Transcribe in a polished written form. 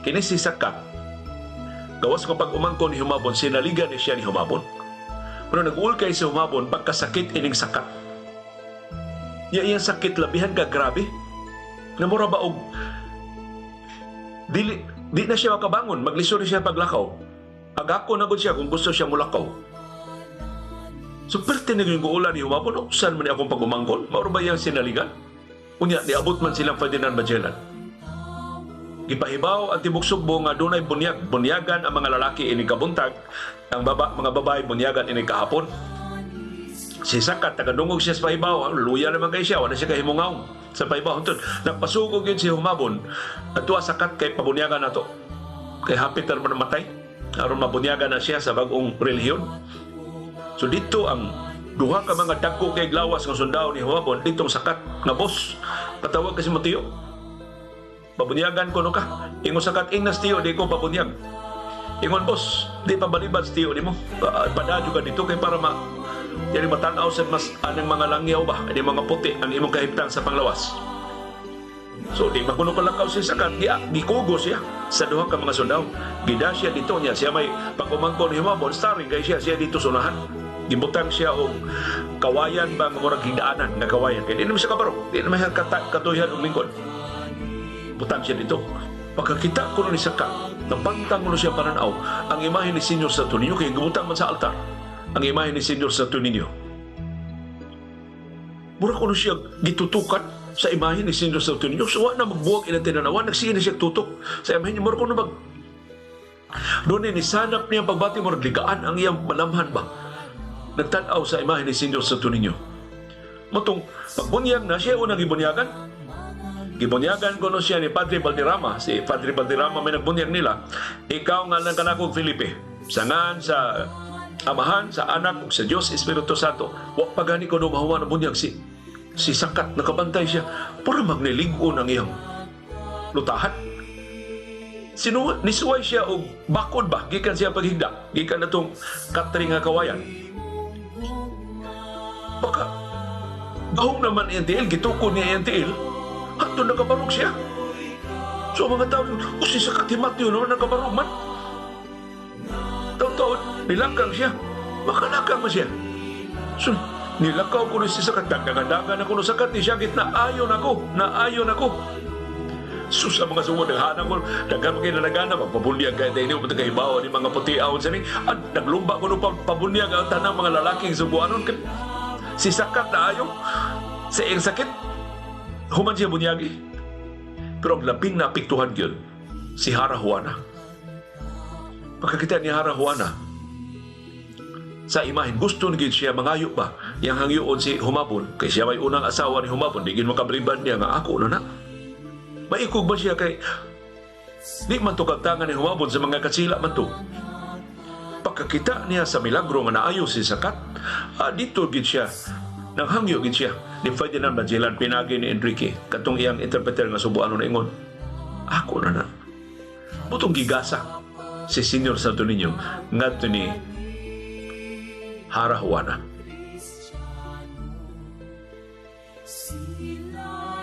Kini si Sakat, gawas ko pag umangkon ni Humabon, sinaligan ni siya ni Humabon. Pero nag-ulkay si Humabon pagkasakit ining Sakat. Ya iyang sakit labihan ka grabe. Namura ba og dili di na siya makabangon, maglisod na siya paglakaw. Agako na gud siya kung gusto siya mulakaw. So perte na yung ulan ni Humabon, oh, saan man ni akong pag-umangkon? Mauro ba iyang sinaligan? Unya, niabot man silang Ferdinand Magellan. Gipahibaw ang tibok Sugbo nga dunay bunyag. Bunyagan ang mga lalaki ini kabuntag, ang mga babae bunyagan ini kahapon. Si Sakat, tagadungog siya sa pahibaw, luya naman kay siya, wala siya kahimungaw sa pahibaw. Hantod, nagpasugog yun si Humabon, at tuwa Sakat kay pabunyagan na to. Kay hapit na naman namatay, aron mabunyagan na siya sa bagong relihiyon. So dito ang duha ka mga dagko kay glawas nga sundao ni Humabon, ditong Sakat nga boss. Patawag kasi mo tiyo. Pabunyagan ko no ka. Ingon Sakat, ingnas tiyo, di ko pabunyag. Ingon boss, di pa balibad sa tiyo nimo. Padadyo ka dito kay para ma yari matanaw sa mas anang mga langyaw ba, ani mga puti ang imong kahimtang sa panglawas. So di man kuno kalakaw si Sakat, gikugo siya sa duha ka mga sundao. Gida siya dito niya, siya may pag-umangkon ni Humabon, starring kay siya, siya dito sunahan. Gibutang siya og kawayan ba nga murag higdaanan nga kawayan kay di naman siya kabaro, di naman siya katuyan og lingkod. Butang siya dito. Pagkakita ko ni Sakat, nabantang ko siya pananaw, ang imahe ni Senyor Santo Niño, kay gibutang man sa altar, ang imahe ni Senyor Santo Niño. Mura ko siya gitutukan sa imahe ni Senyor Santo Niño. So, wa na magbuwag ilang tinanawan, nagsige na siya tutok sa imahe niya. Mura ko na mag... Doon ni sanap niya pagbati, mura ligaan ang iyang malamhan ba? Nagtanaw sa imahe ni Senyor Santo Niño. Motong pagbunyag na siya, unang gibunyagan. Gibunyagan ko no siya ni Padre Valderrama. Si Padre Valderrama may nagbunyag nila. Ikaw nga lang kanakog Felipe. Sa ngan sa Amahan, sa Anak, ug sa Dios Espiritu Santo. Wa pa gani ko no mahuman ang bunyag si Sakat, nakabantay siya. Pura magniligon ang iyang lutahan. Sino, nisuway siya og bakod ba? Gikan siya paghigda. Gikan na tong katri nga kawayan. Baka, gahom naman iyang tiil, gitukod niya iyang tiil. Hantod nakabarog siya. So mga tao, o si Sakat himatyo naman nakabarog man. Taon-taon, nilakang siya. Makalakang man siya. So, nilakaw ko na si Sakat. Dagandagan ako no Sakat. Ni siya git naayon ako. Naayon ako. Sus, ang mga sumod, naghanap ko. Daghan mga kinalagana, magpabunyag kayo tayo. Hindi mo kahibaw ni mga puti ahon sa ni. At naglumba ko nung pabunyag ang tanang mga lalaking subuanon. Si Sakat na ayo. Sa iyang sakit, human siya bunyagi. Pero ang labing naapektuhan yun, si Hara Juana. Pagkakita ni Hara Juana, sa imahin, gusto na gid siya mangayo ba? Yang hangyoon si Humabon, kay siya may unang asawa ni Humabon, di gid makabriban niya nga ako na na. Maikog ba siya kay di man to kagtangan ni Humabon sa mga katsila man to. Pagkakita niya sa milagro nga naayo si Sakat, dito gid siya, nanghangyo gid siya ni Ferdinand Magellan pinagi ni Enrique katong iyang interpreter nga subuanon na ingon, ako na na. Butong gigasa si Senyor Santo Niño ngadto ni Hara Juana.